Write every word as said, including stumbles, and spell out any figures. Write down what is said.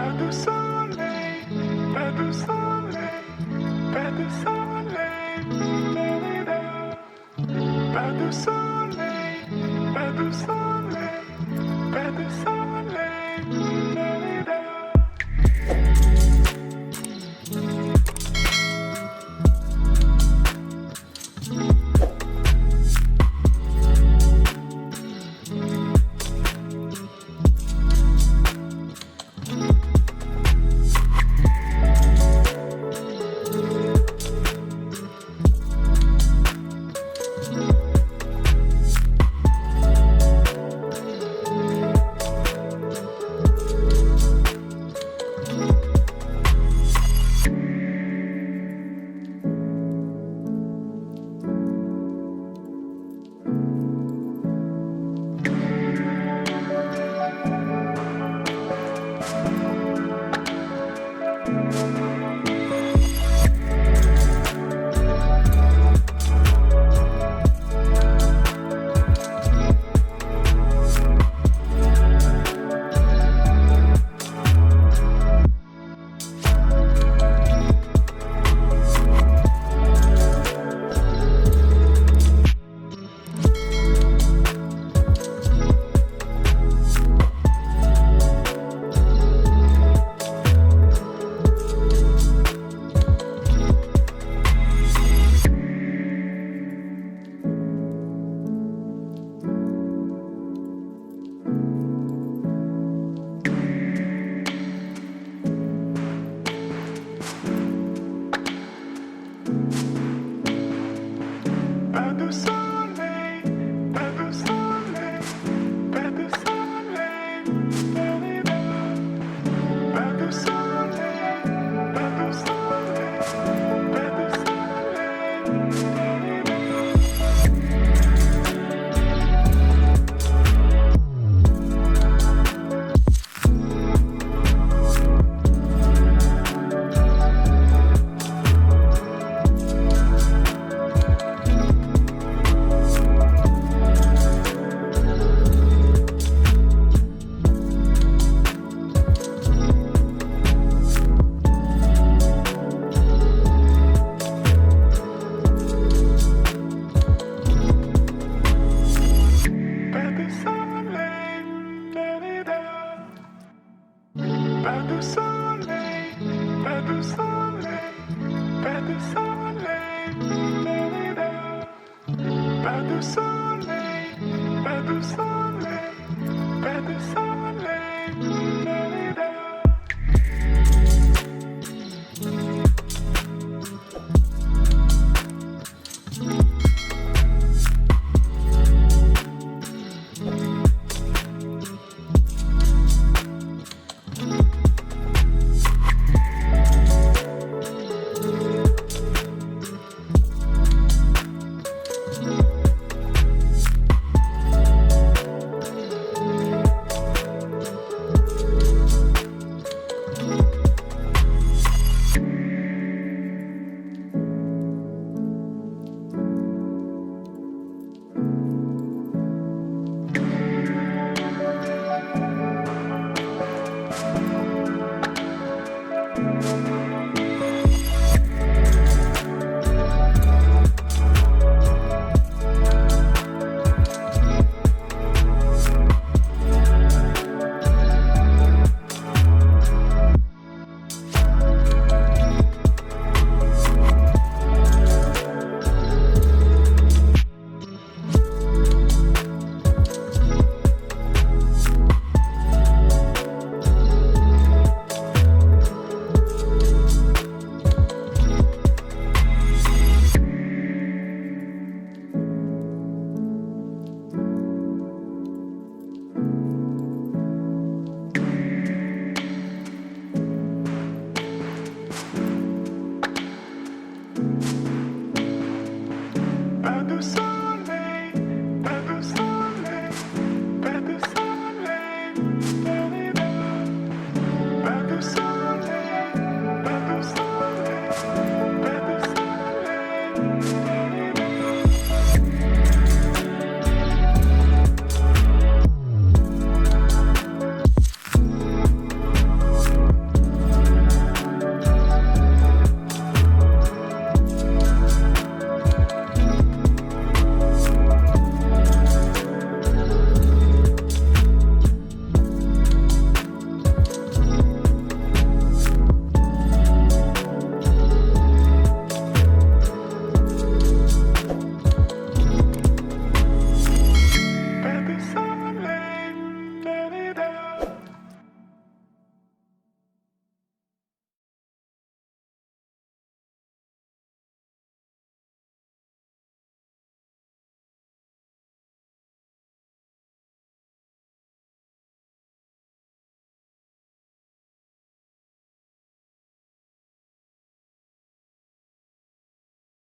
Pas du soleil, pas du soleil, pas du soleil, pas du soleil, pas du soleil, pas du soleil. Pas du soleil, pas du soleil, pas du soleil, pas du soleil, pas du soleil, pas du soleil. Pas du soleil, pas du soleil, pas du soleil, pas du soleil, pas du soleil, pas du soleil. Pas du soleil, pas du soleil, pas du soleil.